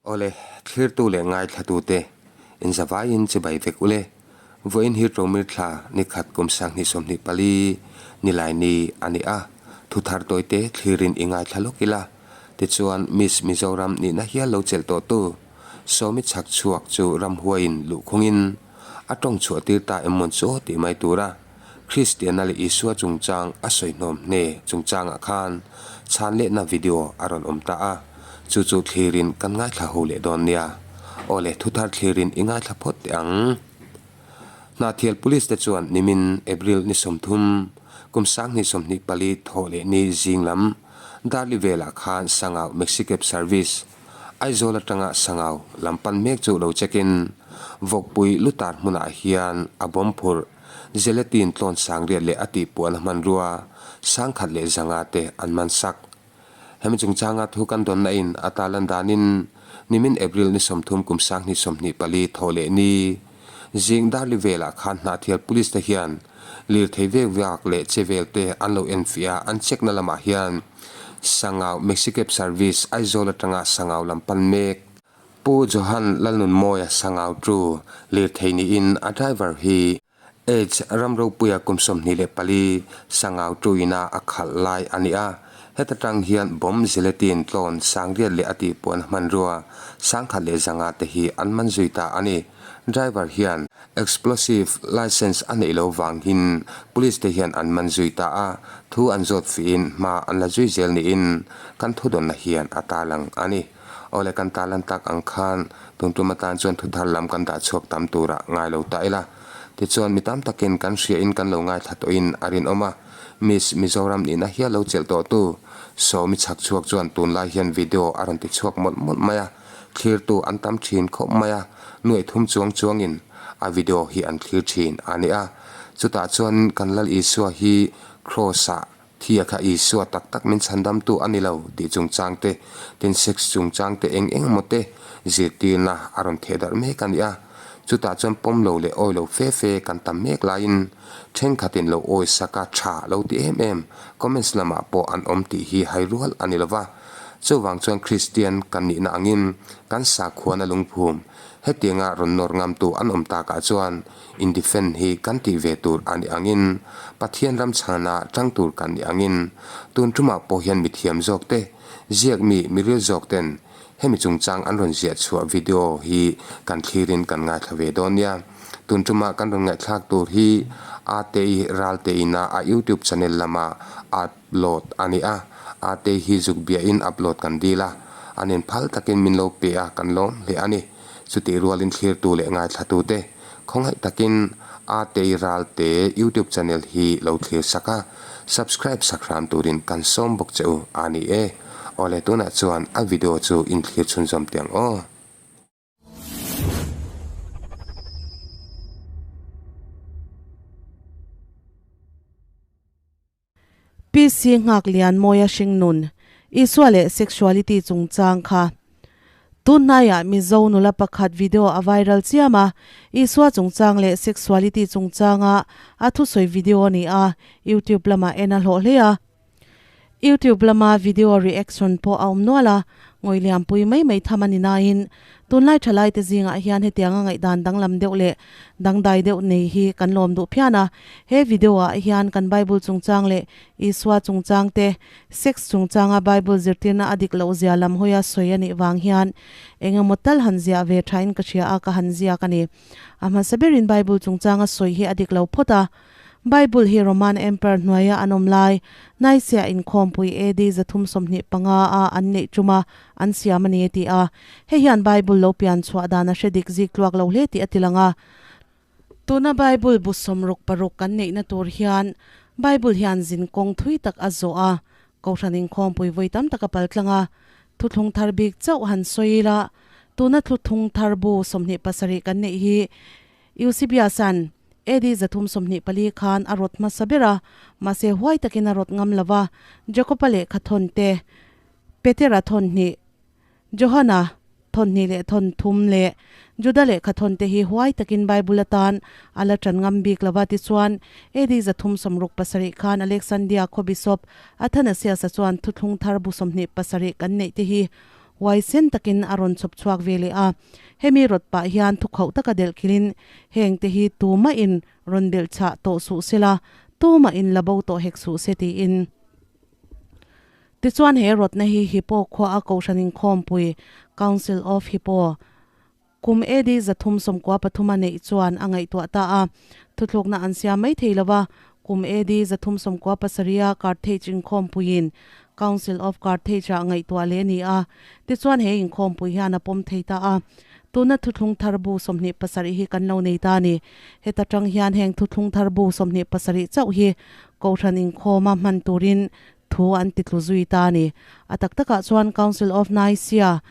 Awle, thlirtu leh ngaithlatute, inzavaiin chibai vek ule. Vawiin hi Tlawmir thla ni khat kum 2024 Nilaini a ni a, thuthar tawite thlirin i ngaithla lawk ila. Tichuan, Miss Mizoram nihna hial lo chelh tawhtu Sawmi chhak chhuak chu ramhuaiin luhkhungin a tawng chhuah tir ta em mawn chu aw tih mai tura Kristiana leh Isua chungchang a sawi hnawm hne chungchangah khan chhan lehna video a rawn awm ta a, chu chu thlirin kan ngaithla ho leh dawn nia. Aw le, thuthar thlirin i ngaithla phawt teh ang. Hnahthial Police te chuan nimin April ni 30, kum 2024 thawh leh ni zing lam Darli velah khan Sangau Maxicab Service, Aizawl atanga Sangau lam pan mek chu lo check in Vawkpui Lutar hmunah hian a bawm phurh Gelatin tlawn sangriat leh a tihpuahna hmanrua sangkhat leh zanga te an man sak. Hemi chungchanga thu kan dawnna in a tarlan danin nimin April ni 30 kum 2024 thawh leh ni zing darli velah khan Hnahthial Police te hian lirthei vek vak leh che vel te an lo enfiah a, an check na lamah hian Sangau Maxicab Service Aizawl atanga Sangau lam pan mek Pu Johan Lalnunmawia Sangau tu lirthei niin a driver hi Age ram ropuia kum 24 Sangau tu ina a khalh lai a ni a. Heta tang hian bomb gelatin tlawn sangriat leh a tihpuan hmanrua sangkhat leh zanga te hi an man zui ta a ni. Driver hian explosive licence a neih loh vangin police te hian an man zui ta a, thu an zawt fihin hma an la zui zel niin kan thudawnna hian a tarlang a ni. Awle kan tarlan tak ang khan tun tum atan chuan thuthar lam kan dah chhuak tam turah ngai lo ta ila. Tichuan mi tam takin kan hriain kan lo ngaithla tawhin a rinawm a, Miss Mizoram nihna hial lo chelh tawhtu Sawmi chhak chhuak chuan tunlai hian video a rawn ti chhuak mawlh mawlh mai a, thlirtu an tam thin khawp mai a, nuaih thum chuang chuangin a video hi an thlir thin a ni a. Chutah chuan kan Lal Isua hi Kraws-ah Thia kha Isua tak tak min chhandamtu a ni lo tih chungchang te, tin sex chungchang te eng eng emaw te zirtirna a rawn theh darh mek a ni a. Chutah chuan pawm lo leh awi lo fe fe kan tam mek laiin thenkhatin lo awi sak a tha lo ti em em comments lamah pawh an awm tih hi hai rual a ni lo va. Chuvang chuan Kristian kan nihna angin kan sakhuana lungphum hetianga rawn nawr ngamtu an awm takah chuan Indefend hi kan tih ve tur a nih angin, Pathian ram chhana tang tur kan nih angin, tun tumah pawh hian mithiam zawk te, ziak mi miril zawk ten hemi chungchang an rawn ziah chhuah video hi kan thlirin kan ngaithla ve dawn nia. Tun tumah kan rawn ngaihthlak tur hi Atei Ralteina a YouTube channel lama upload a ni a, Atei hi zuk biahin upload kan dil a, an inphal takin min lo pe a kan lawm hle a ni. Chutih rualin thlirtu leh ngaithlatute khawngaih takin Atei Ralte YouTube channel hi lo thlir sak a, subscribe sak hram turin kan sawm bawk che u a ni e. Awle tunah chuan a video chu in thlir chhunzawm teh ang aw. PC nghak lian mawia hringnun, Isua leh sexuality chungchang kha. Tun hnaiah Mizo nula pakhat video a viral chiam a, Isua chungchang leh sexuality chungchanga a thusawi video a ni a, YouTube lamah en a hlawh hle a. YouTube lama video reaction pawh a awm nual a, ngawi liampui mai mai tham a ni nain tunlai thalaite zingah hian hetianga ngaihdan danglam deuh leh Dangdai deuh nei hi kan lawm duh phian a, he video ah hian kan Bible chungchang leh Isua chungchang te, sex chungchanga Bible zirtirna a dik loh zia lam hawia sawi a nih vang hian eng emaw tal han ziah ve thain ka hria a, ka han ziak a ni. A hmasa berin Bible chungchanga sawi hi a dik lo phawt a. Bible hi Roman Emperor hnuaia an awm lai, Nicaea inkhawmpui AD 325 a an neih tuma an siam a ni a ti a. Hei hian Bible lo pian chhuah dan a hre dik zik tluak lo hle tih a ti lang a. Tuna Bible bu 66 kan neihna tur hian Bible hian zin kawng thui tak a zawh a, Kohhran inkhawmpui vawi tam tak a pal tlang a. Thuthlung thar bik chauh han sawi ila, tuna thluthung thar bu 27 kan neih hi Eusebius-a'n AD 324 khan a rawt hmasa ber a, mahse huai takin a rawt ngam lo va, Jakob-a lehkha thawn te, Petera thawn hnih, Johana thawn hnih leh thawn thum leh Juda lehkha thawn te hi huai takin Bible atan a la ṭan ngam bik lo va. Tichuan, AD 367 khan Alexandria khaw bishop Athanasius-a chuan Thuthlung Thar bu 27 kan neih te hi. Huaisen takin a rawn chhawp chhuak ve leh a. Hemi rawt pah hian thukhauh taka delh khilin heng te hi tumah in rawn belh chhah tawh suh sela, tumah in la bo tawh hek suh se tiin. Tichuan he rawtna hi Hippo khua a Kohhran Inkhawmpui, Council of Hippo, Kum AD 393 a neih chuan a ngaihtuah ta a, thuthlukna an siam mai thei lo va. Kum AD 397 a Carthage inkhawmpuiin Council of Carthage-ah ngaihtuah leh a ni a, tichuan he inkhawmpui hian a pawm thei ta a. Tuna thuthlung thar bu 27 hi kan lo nei ta a ni. Heta tang hian heng thuthlung thar bu 27 chauh hi Kohhran inkhawma hman turin thu an titlu zui ta a ni. A tak takah chuan Council of Nicaea,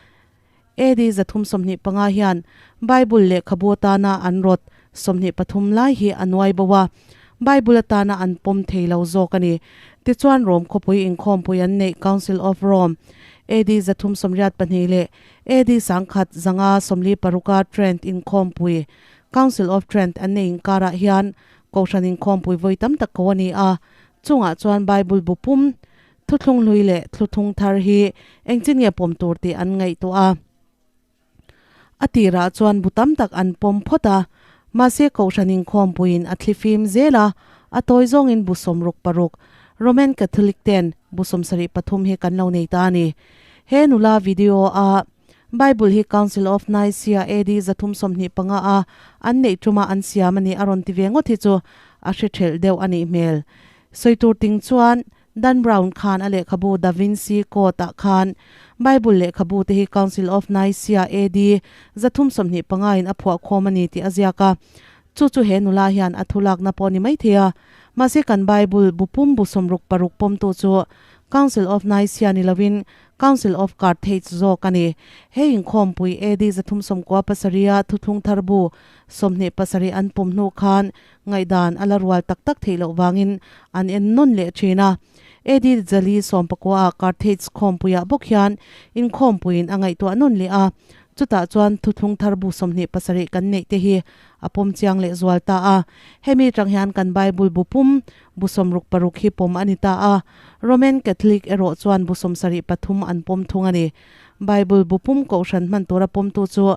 AD 325 hian Bible lehkhabu atana an rawt 23 lai hi a nuai bo a, Bible atana an pawm thei lo zawk a ni. Tichuan Rome khawpui inkhawmpui an neih Council of Rome, AD 382 leh AD 1146 a Trent inkhawmpui, Council of Trent an neih inkarah hian Kohhran inkhawmpui vawi tam tak ko a ni a, chungah chuan Bible bu pum Thuthlung hlui leh thluthung thar hi engchin nge pawm tur tih an ngaihtuah a. A tirah chuan bu tam tak an pawm phawt a, mahse Kohhran inkhawmpuiin a thli fim zel a, a tawi zawngin bu 66, Roman Catholic ten bu 73 hi kan lo nei ta a ni. He nula video a Bible hi Council of Nicaea AD 325 a an neih tuma an siam a ni a rawn ti ve ngawt hi chu a hre thelh deuh a nih hmel. Sawi tur ting chuan Dan Brown khan a lehkhabu Da Vinci Code ah khan Bible lehkhabu te hi Council of Nicaea AD 325 in a phuah khawm a ni tih a ziak a. Chu chu he nula hian a thulakna pawh a ni maithei a. Mahse kan Bible bu pum bu 66 pawmtu chu Council of Nicaea ni loin Council of Carthage zawk a ni. He inkhawmpui AD 397 a thuthlung thar bu 27 an pawm hnu khan Ngaihdan a la rual tak tak theih loh vangin an en nawn leh thin a. AD Jali sawmpakua ah Carthage khawmpuiah bawk hian inkhawmpuiin a ngaihtuah nawn leh a. Chutah chuan thuthlung thar bu 27 kan neih te hi a pawm chiang leh zual ta a. Hemi tang hian kan Bible bu pum bu 66 hi pawm a ni ta a. Roman Catholic erawh chuan bu 73 an pawm thung a ni. Bible bu pum kohhran hman tura pawmtu chu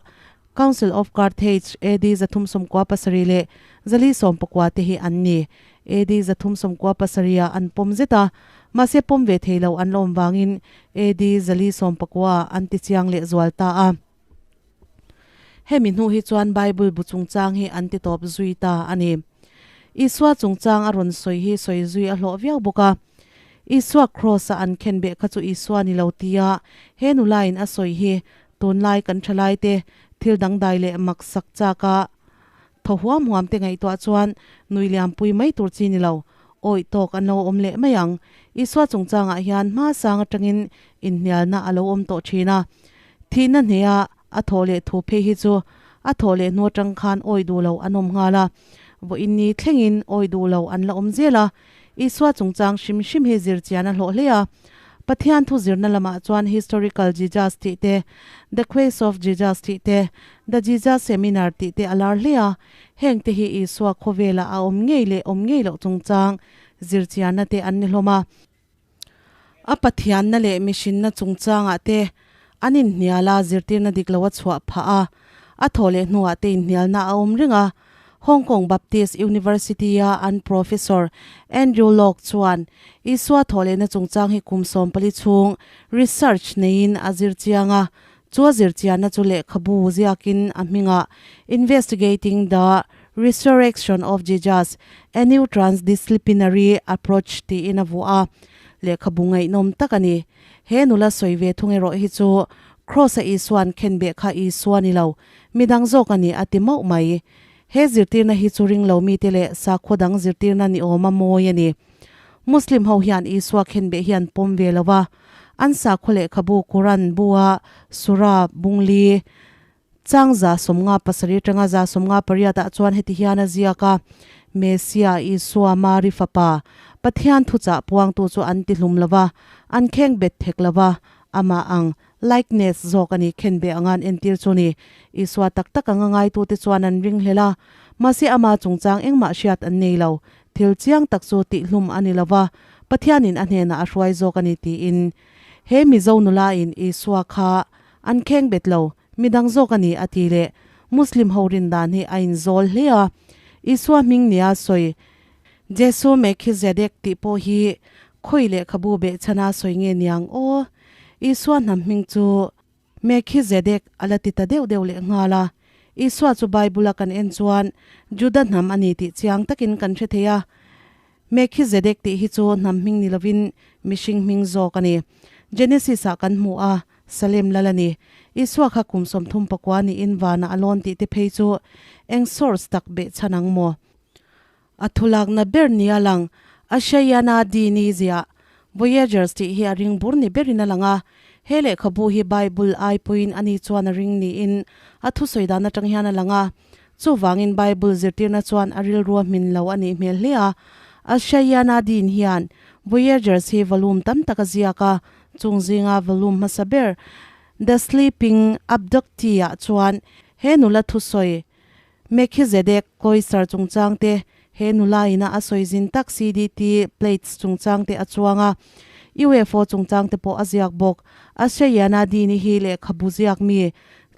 Council of Carthage, AD 397 leh 490 te hi an ni. AD 397 ah an pawm zet a, mahse pawm ve thei lo an la awm vangin AD 490 ah an ti chiang leh zual ta a. Hemi hnu hi chuan Bible bu chungchang hi an ti tawp zui ta a ni. Isua chungchang a rawn sawi hi sawi zui a hlawh viau bawk a. Isua Kraws a an khenbeh kha chu Isua ni lo tia he nulain a sawi hi Tunlai kan thalaite thil dangdai leh mak sak chak a thaw huam huam te ngaihtuah chuan nui liampui mai tur chi ni lo, awih tawk an lo awm leh mai ang. Isua chungchangah hian hma sang atangin inhnialna a lo awm tawh thin a. Thihna hneha a thawh leh thu phei hi chu a thawh leh hnu atang khan awih duh lo an awm nghal a, vawiin ni thlengin awih duh lo an la awm zel a. Isua chungchang hrim hrim hi zir chian a hlawh hle a. Pathian thu zirna lamah chuan Historical Jesus tih te, The Quest of Jesus tih te, The Jesus Seminar tih te a lar hle a. Heng te hi Isua khawvela a awm ngei leh awm ngei loh chungchang zir chianna te an ni hlawm a. A Pathianna leh mihrinna chungchangah te an inhnial a, zirtirna dik lo a chhuah phah a, a thawh leh hnuah te inhnialna a awm reng a. Hong Kong Baptist University-a an Professor Andrew Locke chuan Isua thawh lehna chungchang hi kum 14 chhung research neiin a zir chiang a, chu a zir chianna chu lehkhabu ziakin a hmingah Investigating the Resurrection of Jesus, A New Transdisciplinary Approach tiin a vuah a, lehkhabu ngaihnawm tak a ni. He nula sawi ve thung erawh hi chu Kraws-a Isua'n khenbeh kha Isua ni lo, midang zawk a ni a ti mauh mai. He zirtirna hi chu ring lo mite leh sakhaw dang zirtirna ni awma mawi a ni. Muslim ho hian Isua khenbeh hi an pawm ve lo a, an sakhaw lehkhabu Quran bua Surah Bungli, Chang 57 atanga 58 ah chuan heti hian a ziak a, Mesia, Isua, Mari fapa, Pathian thuchah puangtu chu an ti hlum lo va, an kheng bet thek lo va, amah ang, likeness, zawk a ni, khenbeh anga an entir chu ni. Isua tak tak anga ngaitute chuan an ringhlel a, mahse ama chungchang engmah hriat an nei lo. Thil chiang tak chu tihhlum a ni lo va, Pathianin a hnenah a hruai zawk a ni tiin. He Mizo nulain Isua kha. An kheng bet lo, midang zawk a ni a ti leh. Muslim ho rin dan hi a inzawl hle a. Isua hming nia sawi Jesu Melchizedek tih pawh hi khawi lehkhabu behchhana sawi nge niang aw? Isua hnam hming chu Melchizedek a la ti ta deuh deuh leh nghal a. Isua chu Bible-a kan en chuan Juda hnam a ni tih chiang takin kan hre thei a. Melchizedek tih hi chu hnam hming ni lovin mihring hming zawk a ni. Genesis-ah kan hmu a, Salem lal a ni. Isua kha kum 34 niin vanah a lawn tih te phei chu eng source tak behchhan ang maw? A thulakna ber nia lang Ashayana Dini ziah Voyagers tih hi a ring bur ni berin a lang a. He lehkhabu hi Bible ai pawhin ani chuan a ring niin a thusawi dan atang hian a lang a. Chuvangin Bible zirtirna chuan a rilru a hmin lo a nih hmel hle a. Ashayana Din hian Voyagers hi volume tam tak a ziak a, chung zinga volume hmasa ber The Sleeping Abductee-ah chuan he nula thusawi Melchizedek Cloister chungchang te, he nula ina a sawi zin tak CDT plates chungchang te a chuang a, UFO chungchang te pawh a ziak bawk. Ashayana Dini hi lehkhabu ziak mi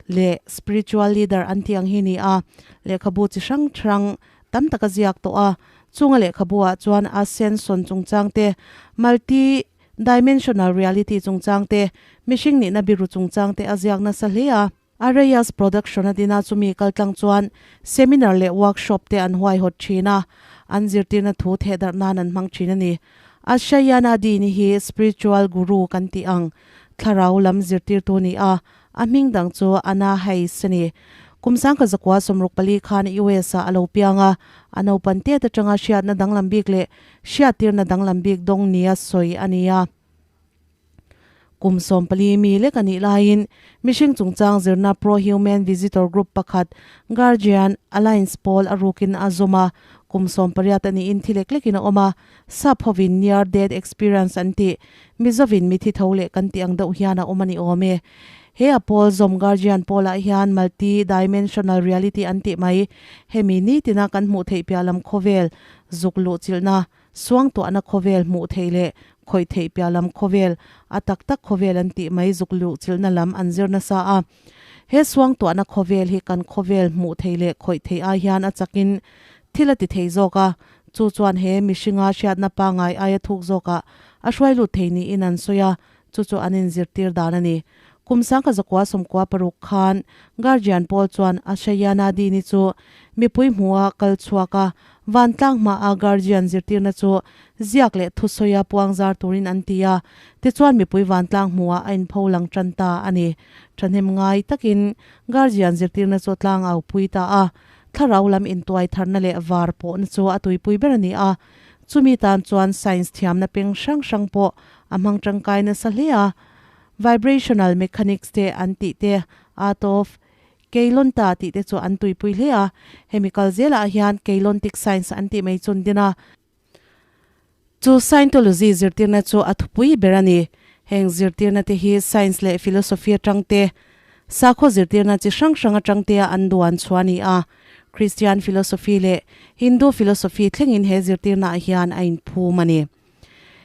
leh spiritual leader an tih ang hi ni a, lehkhabu chi hrang hrang tam tak a ziak tawh a. Chunga lehkhabu ah chuan Ascension chungchang te, multi dimensional reality chungchang te, mihring nihna biru chungchang te a ziak nasa hle a. Areyas Production a dina chumi kaltlang chuan seminar leh workshop te an huaihawt thin a, an zirtirna thu thehdarh nan an hmang thin a ni. Ashayana Dini hi spiritual guru kan tih ang thlarau lam zirtirtu ni a, a hming dang chu Anna Hayes a ni. Kum 1964 khan US ah a lo piang a, a naupan tet atanga hriatna danglam bik leh hriattirna danglam bik dawng nia sawi a ni a. Kum 14 mi lek a nih laiin mihring chungchang zirna pro-human visitor group pakhat Guardian Alliance pawl a rukin a zawm a, kum 18 a niin thi lek lekin a awm a, sap hovin near death experience an tih, Mizovin mithi tho leh kan tih ang deuh hian a awm a ni awm e. He a pawl zawm Guardian pawlah hian multi dimensional reality an tih mai, hemi nitina kan hmuh theih piah lam khawvel zuk luh chilhna, Suangtuahna khawvel hmuh theih leh khawih theih piah lam khawvel, a tak tak khawvel an tih mai zuk luh chilhna lam an zir nasa a. He suangtuahna khawvel hi kan khawvel hmuh theih leh khawih theih ai hian a chakin thil a ti thei zawk a, chu chuan he mihringa hriatna pangai aia thuk zawkah a hruai lut thei niin an sawi a, Chu chu an inzirtir dan a ni. Kum 1996 khan Guardian pawl chuan Ashayana Dini chu mipui hmuha kal chhuak a, vantlang hmaa Guardian zirtirna chu ziak leh thusawia puangzar turin an ti a, tichuan mipui vantlang hmuhah a inpho lang tan ta a ni. Thahnem ngai takin Guardian zirtirna chu tlang au pui ta a, thlarau lam intuai tharna leh var pawhna chu a tuipui ber a ni a, chumi tan chuan science thiamna peng hrang hrang pawh A hmang tangkai nasa hle a, vibrational mechanics te an tih te, art of Keylonta tih te chu an tuipui hle a, hemi kal zelah hian Keylontic science an tih mai chun din a. Chu Scientology zirtirna chu a thupui ber a ni. Heng zirtirna te hi science leh philosophy atang te, sakhaw zirtirna chi hrang hrang atang te a an duan chhuah a ni a. Christian philosophy leh Hindu philosophy thlengin he zirtirna ah hian a inphum a ni.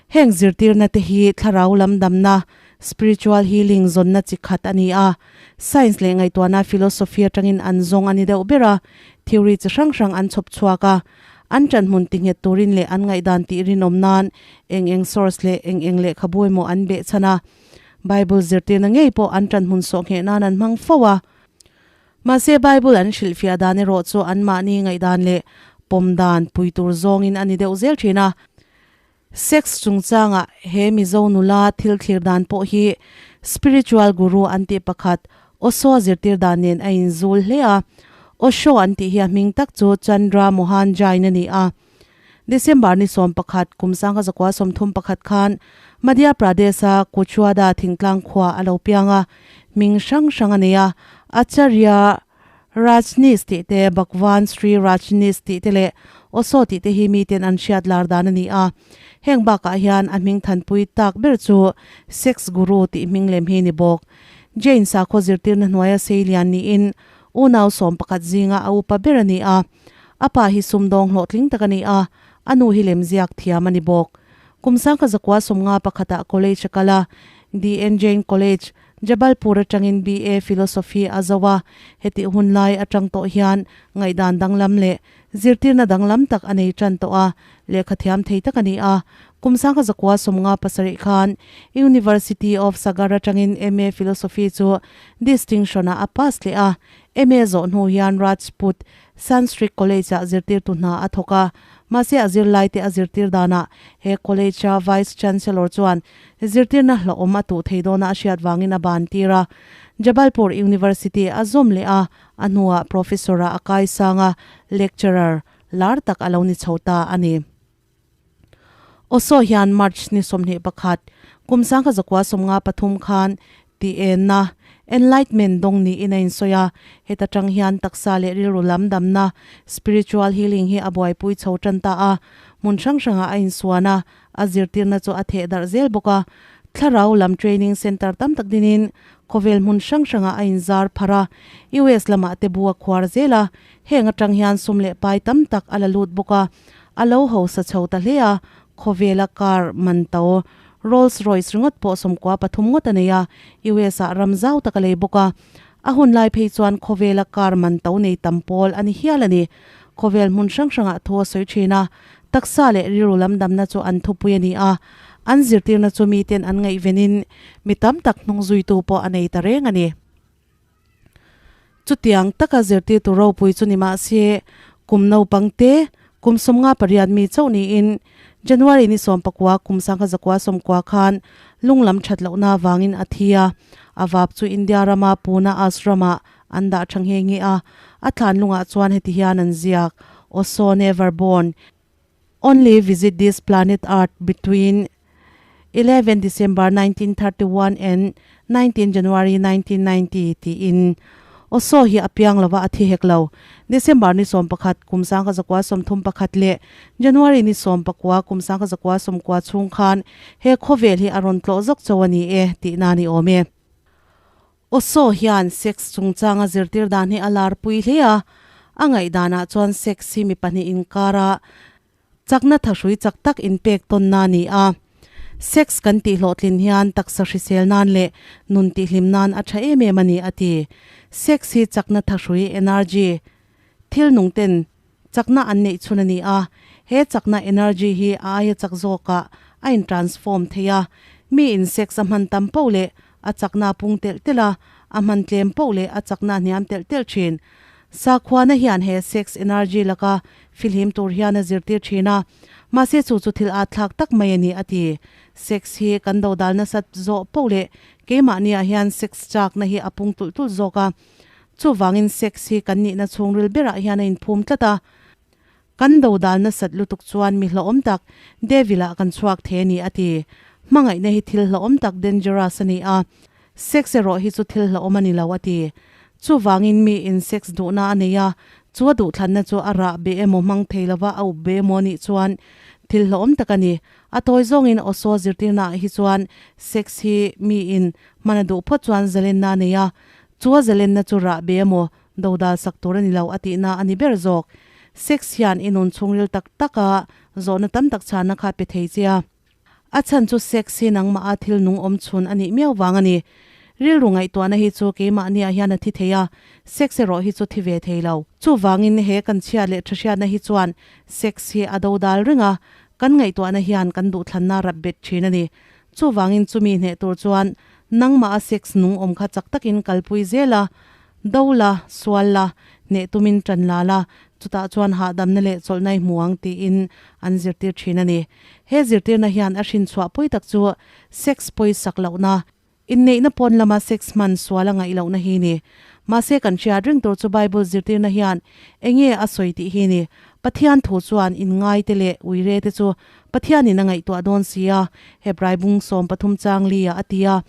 Heng zirtirna te hi thlarau lam damna, spiritual healing, zawnna chi khat a ni a. Science leh ngaihtuahna philosophy atangin an zawng a ni deuh ber a, theory chi hrang hrang an chhawp chhuak a. An ṭanhmun tinghet turin leh an ngaihdan tih rinawm nan eng eng source leh eng eng lehkhabu emaw an behchhan a. Bible zirtirna ngei pawh an ṭanhmun sawhngheh nan an hmang fo a. Mahse Bible an hrilhfiah dan erawh chu anmahni ngaihdan leh pawm dan pui tur zawngin a ni deuh zel thin a. Sex chungchangah he Mizo nula thil thlir dan pawh hi spiritual guru an tih pakhat Osho zirtir dan nen a inzul hle a. Osho an tih hi a hming tak chu Chandra Mohan Jain a ni a. December ni 11, kum 1931 khan Madhya Pradesh-a Kuchwada thingtlang khua a lo piang a, hming hrang hrang a nei a, Acharya Rajneesh tih te, Bhagwan Sri Rajneesh tih te leh Osho tih te hi miten an hriat lar dan a ni a. Heng bakah hian a hming thanpui tak ber chu Sex Guru tih hming lem hi ni bawk. Jain sakhaw zirtirna hnuaia seilian niin unau 11 zinga a upa ber a ni a. A pa hi sumdawng hlawhtling tak a ni a, a nu hi lemziak thiam a ni bawk. Kum 1951 ah college a kal a, DN Jain College, Jabalpur atangin BA Philosophy a zo a, hetih hun lai atang tawh hian ngaihdan danglam leh zirtirna danglam tak a nei tan tawh a, lehkha thiam thei tak a ni a. Kum sangha zakua 57 khan University of Sagar atangin MA Philosophy chu distinction-ah a pass leh a, MA zawh hnu hian Rajput Sanskrit College-ah zirtirtu hna a thawk a, mahse a zirlaite a zirtir danah he college-a Vice Chancellor chuan Zirtirna hlauhawm a tuh thei dawna a hriat vangin a ban tir a. Jabalpur University a zawm leh a, a hnuah Professor-ah a kai sang a, lecturer lar tak a lo ni chho ta a ni. Osho hian March ni 21, kum 1953 khan tih-enna, enlightenment, dawng niin a insawi a, heta tang hian taksa leh rilru lam damna, spiritual healing, hi a buaipui chho tan ta a, hmun hrang hrangah a insuan a, A zirtirna chu a theh darh zel bawk a, thlarau lam training centre tam tak dinin khawvel hmun hrang hrangah a inzar pharh a, US lamah te bu a khuar zel a, heng atang hian sum leh pai tam tak a la lut bawk a, a lo hausa chho ta hle a, khawvela car man to Rolls Royce ringawt pawh 93 ngawt a nei a, US ah ram zau tak a lei bawk a, a hun lai phei chuan khawvela car man to nei tam pawl a ni hial a ni. Khawvel hmun hrang hrangah thu a sawi thin a, taksa leh rilru lam damna chu an thupui a ni a, an zirtirna chu miten an ngaihvenin mi tam tak hnung zuitu pawh a nei ta reng a ni. Chutiang taka zirtirtu ropui chu ni mah se, kum naupang te, kum 58 mi chauh niin January ni 19 kum 1990 khan lunglam that lohna avangin a thi a, a vap chu India rama Pune Ashram-ah An dah tha nghe nghe a, a thlan lungah chuan heti hian an ziak, Osho never born, only visit this planet earth between 11 December 1931 and 19 January 1990 tiin. Osho hi a piang lova a thi hek lo. December ni 11 kum 1931 leh January ni 19 kum 1990 chhung khan he khawvel hi a rawn tlawh zawk cho a ni e tihna ni awm e. Osho hian sex chungchanga zirtir dan hi a lar pui hle a, a ngaihdanah chuan sex hi mi pahnih inkara chakna thahrui chak tak inpek tawnna a ni a. Sex kan tih hlawhtlin hian taksa hrisel nan leh nun tihhlim nan a tha em em a ni a ti. Sex hi chakna thahrui, energy, thil nung ten chakna an neih chhun a ni a, he chakna, energy, hi a aia chak zawkah a in transform thei a, mi in sex a hman tam poh leh a chakna a pung telh telh a, a hman tlem poh leh a chakna a hniam telh telh thin. Sakhuana hian he sex energy laka fihlim tur hian a zirtir thin a, mahse chu chu thil at thlak tak mai a ni a ti. Sex hi kan dodal nasat zawh poh leh keimahniah hian sex chakna hi a pung tulh tulh zawk a, Chuvangin sex hi kan nihna chhungril berah hian a inphum tlat a, kan dodal nasat lutuk chuan mi hlauhawm tak Devil-ah kan chhuak thei a ni a ti. Hmangaihna hi thil hlauhawm tak dangerous a ni a, sex erawh hi chu thil hlauhawm a ni lo a ti. Chuvangin miin sex duhna a nei a, chu a duhthlanna chu a rah be emaw hmang thei lova a up be emaw a nih chuan thil hlauhawm tak a ni. A tawi zawngin Osho zirtirnaah hi chuan sex hi miin hman a duh phawt chuan zalenna a nei a, Chu a zalenna chu rah be emaw, dodal sak tur a ni lo a tihna a ni ber zawk. Sex hian i nun chhungril tak tak a zawhna tam tak chhanna kha pe thei che a. A chhan chu sex hi nangmah a thil nung awm chhun a nih miau vang a ni. Rilru ngaihtuahna hi chu keimahniah hian a thi thei a, sex erawh hi chu thi ve thei lo. Chuvangin he kan chhiat leh thahriatna hi chuan sex hi a dodal reng a, kan ngaihtuahna hian kan duhthlanna rap bet thin a ni. Chuvangin chumi hneh tur chuan nangmah a sex nung awm kha chak takin kalpui zel a, do la, sual la, hneh tumin tan la la, chutah chuan hahdamna leh chawlhna i hmu ang tiin an zirtir thin a ni. He zirtirna hian a hrinchhuah pui tak chu sex pawisak lohna, inneihna pawn lama sex hman sual a ngaih lohna hi ni. Mahse kan hriat reng tur chu Bible zirtirna hian enge a sawi tih hi ni. Pathian thu chuan inngaite leh uire te chu Pathianin a ngaihtuah dawn si a, Hebrai bung 13 chang li ah a ti a.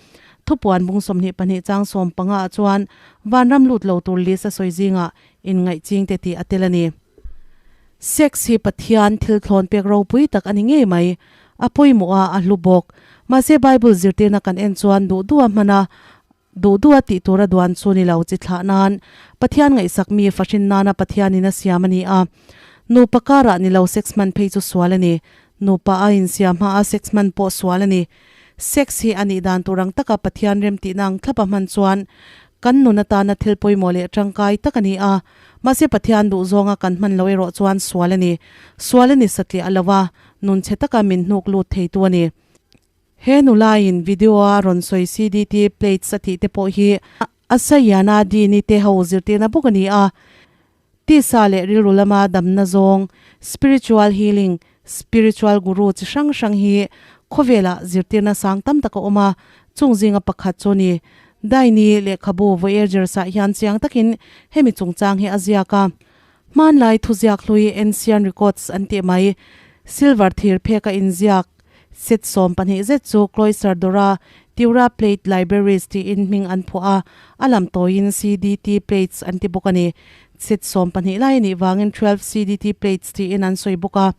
Thupuan bung 22 chang 15 ah chuan vanram lut lo tur list a sawi zingah inngaih chingte tih a tel a ni. Sex hi Pathian thil thlawn pek ropui tak a ni ngei mai. A pawimawh a, a hlu bawk. Mahse Bible zirtirna kan en chuan duh duh a hman a, duh duh a tih tura duan chu ni lo chi thlah nan Pathian ngaihsak mi fahrin nana Pathianin a siam a ni a. Nupa karah ni lo sex hman phei chu sual a ni. Nupa a insiam hma a sex hman pawh sual a ni. Sex hi a nih dan tur ang taka Pathian remtihna ang thlapa hman chuan kan nun atana thil pawimawh leh tangkai tak a ni a. Mahse Pathian duhzawnga kan hman loh erawh chuan sual a ni. Sual a ni satliah a lo a, nun chhe taka min hnuk lut theitu a ni. He nulaiin video-a rawn sawi CDT plates a tih te pawh hi a Sayana Dini te ho zirtirna bawk a ni a. Tisa leh rilru lama damna zawng, spiritual healing, spiritual guru chi hrang hrang hi khawvelah zirtirna sang tam tak a awm a, chung zinga pakhat chu ni. Daini lehkhabu Voyagers-ah hian chiang takin hemi chungchang hi a ziak a. Hmanlai thuziak hlui Ancient Records an tih mai, silver thir pheka inziak set 12 zet chu Cloister Dora Tura Plate Libraries tiin hming an phuah a, a lam tawiin CDT Plates an ti bawk a ni. Set 12 lai a nih vangin 12 CDT Plates tiin an sawi bawk a.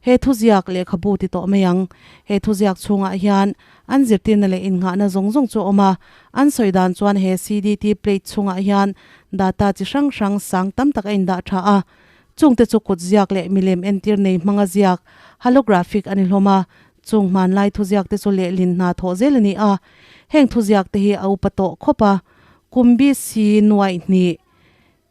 He thuziak lehkhabu ti tawh mai ang. He thuziak chhungah hian an zirtirna leh innghahna zawng zawng chu a awm a. An sawi dan chuan he CDT Plate chhungah hian data chi hrang hrang sang tam tak a indah tha a. Chungte chu kut ziak leh milem entir nei hmanga ziak, holographic, a ni hlawm a, chung hmanlai thuziak te chu lehlin hna thawh zel a ni a. Heng thuziak te hi a upa tawh khawp a, kum BC nuaih hnih,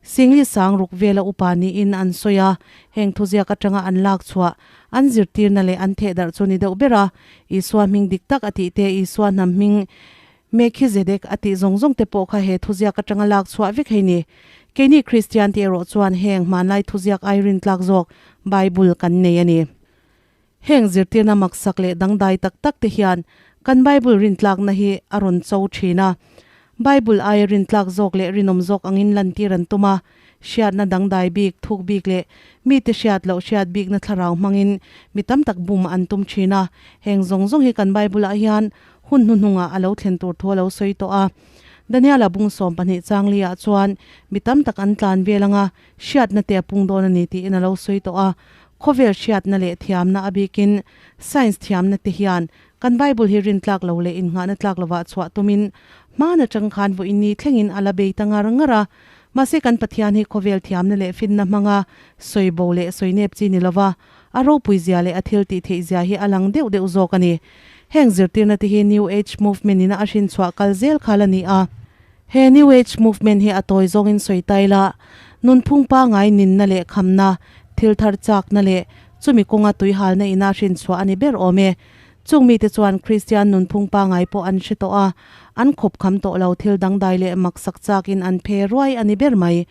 Singli sang ruk vela upa niin an sawi a, heng thuziak atanga an lak chhuah, an zirtirna leh an thehdarh chu ni deuh ber a, Isua hming dik tak a tih te, Isua hnam hming Melchizedek a tih zawng zawng te pawh kha he thuziak atanga lak chhuah vek hei ni. Keini Kristian te erawh chuan heng hmanlai thuziak ai rintlak zawk Bible kan nei a ni. Heng zirtirna maksak leh dangdai tak tak te hian kan Bible rintlakna hi a rawn cho thin a. Bible aia rintlak zawk leh rinawm zawk angin lantir an tum a. Hriatna dangdai bik, thuk bik leh mite hriat loh hriat bikna thlarau hmangin mi tam tak bum an tum thin a. Heng zawng zawng hi kan Bible-ah hian hun hnuhnungah a lo thlen tur thu a lo sawi tawh a. Daniela bung 12 changli-ah chuan mi tam tak an tlan vel anga hriatna te a pung dawn a ni tiin a lo sawi tawh a. Khawvel hriatna leh thiamna a bikin science thiamna te hian kan Bible hi rintlak lo leh innghahna tlak lovah chhuah tumin hmaan atang khan vawiin ni thlengin a la bei ta ngar ngar a. Mahse kan Pathian hi khawvel thiamna leh finna hmanga sawi bo leh sawi nep chi ni lova a ropui zia leh a thil tih theih zia hi a lang deuh deuh zawk a ni. Heng zirtirna te hi New Age Movement ina a hrinchhuah kal zel khal a ni a. He New Age Movement hi a tawi zawngin sawi tai la, nunphung pangai ninna leh khamna, thil thar chakna leh chumi kawnga tuihalna ina hrinchhuah a ni ber awm e. Chung mite chuan Kristian nunphung pangai pawh an hre tawh a, an khawpkham tawh lo thil dangdai leh maksak chakin an phe ruai a ni ber mai.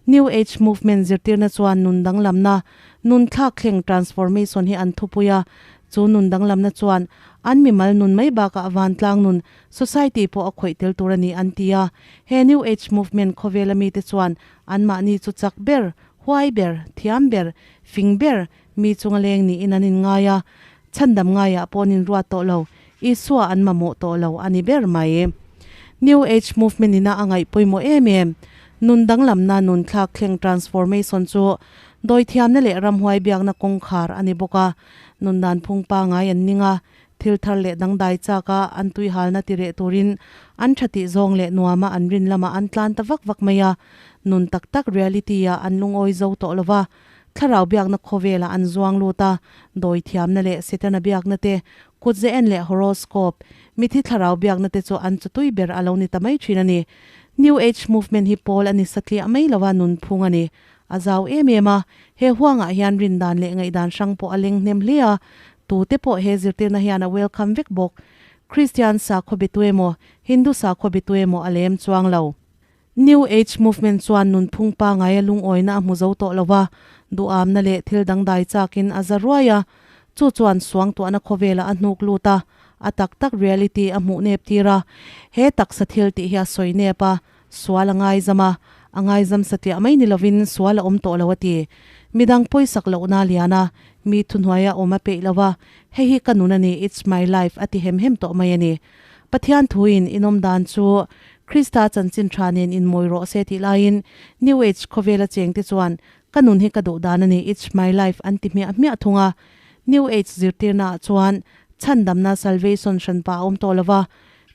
New Age Movement zirtirna chuan nun danglamna, nun thlakthleng, transformation, hi an thupui a, chu nun danglamna chuan an mimal nun mai bakah vantlang nun, society, pawh a khawih tel tur a ni an ti a. He New Age Movement khawvela mite chuan anmahni chu chak ber, huai ber, thiam ber, fing ber, mi chunga leng niin an inngai a, chhandam ngaiah pawh an inruat tawh lo, Isua an mamawh tawh lo a ni ber mai. New Age Movement ina a ngaih pawimawh em em, nun danglamna nun thlak thleng transformation chu dawithiamna leh ramhuai biakna kawngkhar a ni bawk a, nun dan phung pangai an ning a, thil thar leh dangdai chak a an tuihalna ti reh turin an tha tih zawng leh nuama an rin lamah an tlan ta vak vak mai a, nun tak tak reality ah an lungawi zo tawh lo va. Thlarau biakna khawvelah an zuang lut a, dawithiamna leh Setana biakna te, kutze en leh horoscope, mithi thlarau biakna te chu an chutui ber a lo ni ta mai thin a ni. New Age Movement hi pawl a ni satliah mai lo a, nunphung a ni. A zau em em a, he huangah hian rindan leh ngaihdan hrang pawh a leng hnem hle a, tute pawh he zirtirna hian a welcome vek bawk. Kristian sakhaw be tu emaw, Hindu sakhaw be tu emaw a lem chuang lo. New Age Movement chuan nunphung pangaia lungawina a hmu zo tawh lo va, duhamna leh thil dangdai chakin a za ruai a, chu chuan suangtuahna khawvelah a hnuk lut a, a tak tak reality a hmuh nep tir a, he taksa thil tih hi a sawi nep a, sual a ngaizam a, a ngaizam satliah mai ni lovin sual a awm tawh lo a ti. Midang pawisak lohna a lian a, mi thuhnuaia awm a peih lo a, hei hi ka nun a ni, it's my life a ti hem hem tawh mai a ni. Pathian thuin inawm dan chu Krista chanchin tha nen inmawi rawh se tih laiin New Age khawvela chengte chuan ka nun hi ka duh dan a ni, it's my life an ti hmiah hmiah thung a. New Age zirtirnaah chuan chhandamna, salvation, hranpa a awm tawh lo va.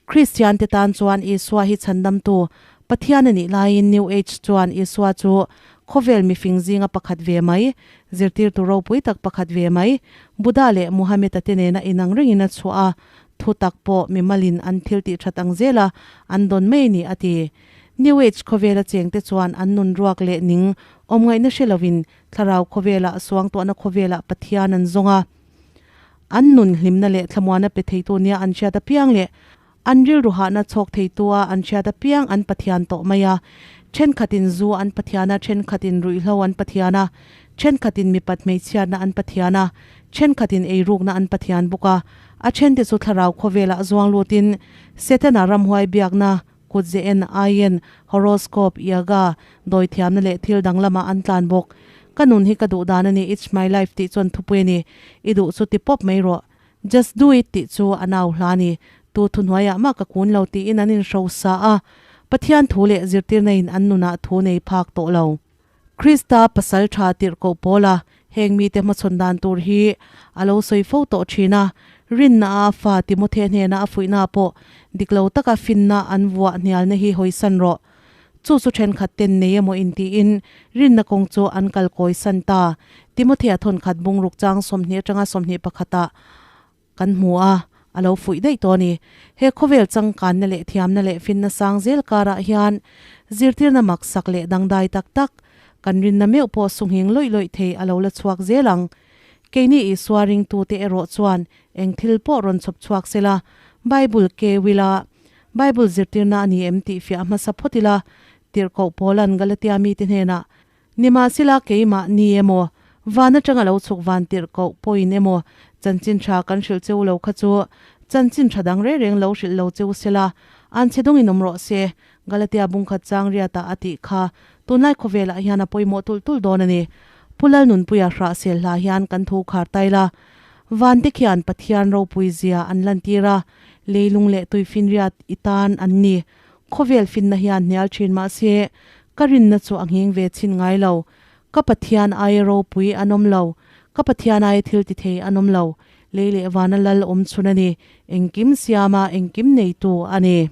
Kristiante tan chuan Isua hi chhandamtu Pathian a nih laiin New Age chuan Isua chu khawvel mifing zinga pakhat ve mai, zirtirtu ropui tak pakhat ve mai, Buddha leh Muhammad-a te nena inang rengin a chhuah a. Thu tak pawh mimalin an thil tih that ang zela an dawn mai a ni, a ti. New Age khawvela chengte chuan an nun ruak leh ning awm ngaihna hre lovin thlarau khawvelah suangtuahna khawvelah Pathian an zawng a. An nun hlimna leh thlamuana pe theitu nia an hriat apiang leh an rilru hahna chhawk theitua an hriat apiang an Pathian tawh mai a. Thenkhatin zu an Pathian a, thenkhatin ruihhlo an Pathian a, thenkhatin mipat hmeichhiatna an Pathian a, thenkhatin eirukna an Pathian bawk a. A thente chu thlarau khawvelah zuang lutin Setana ramhuai biakna Kut ze en, aien, horoscope, yoga, dawithiamna leh thil dang lamah an tlan bawk. Ka nun hi ka duh dan a ni, It's my life tih chuan thupui a ni. I duh chu ti pawp mai rawh. Just do it tih chu a nau hla a ni. Tu thuhnuaiah mah ka kun lo tiin an inhrosa a. Pathian thu leh zirtirna in an nunah thu nei phak tawh lo. Krista pasal tha tirhkoh pawla heng mite hmachhawn dan tur hi a lo sawi fo tawh thin a, rinna a fa Timothe hnena a fuihna pawh dik lo taka finna an vuah hnialna hi hawisan rawh. Chu chu thenkhat ten nei emaw intiin rinna kawng chu an kal kawisan ta. Timothea thawnkhat bungruk chang 20 atanga 21 ah Kan hmu a, a lo fuih daih tawh a ni. He khawvel changkanna leh thiamna leh finna sang zel karah hian zirtirna maksak leh dangdai tak tak, kan rinna meuh pawh sunghing lawih lawih thei a lo la chhuak zel ang. Keini Isua ringtute erawh chuan eng thil pawh rawn chhawp chhuak sela, Bible ke wila Bible zirtirna a ni em tih fiah hmasa phawt ila, Tirhkoh Paula'n Galatia mite hnenah Nimahsela keimah ni emaw, van atanga lo chhuk van tirh koh pawhin emaw, chanchin tha kan hrilh cheu lo kha chu chanchin tha dang reng reng lo hrilh lo cheu sela, an chhe dawngin awm rawh se, Galatia bungkhat chang riatah a tih kha tunlai khawvelah hian a pawimawh tulh tulh dawn a ni. Pu Lalnunpuia hrah sel hla hian kan thu khar tai la, Vante khian Pathian ropui zia an lantir a, leilung leh tuifinriat i tan an ni. Khawvel finna hian hnial thin mahse, ka rinna chu a nghing ve chhin ngai lo. Ka Pathian aia ropui an awm lo, ka Pathian aia thil ti thei an awm lo. Lei leh vana lal awm chhun a ni, engkim siama engkim neitu a ni.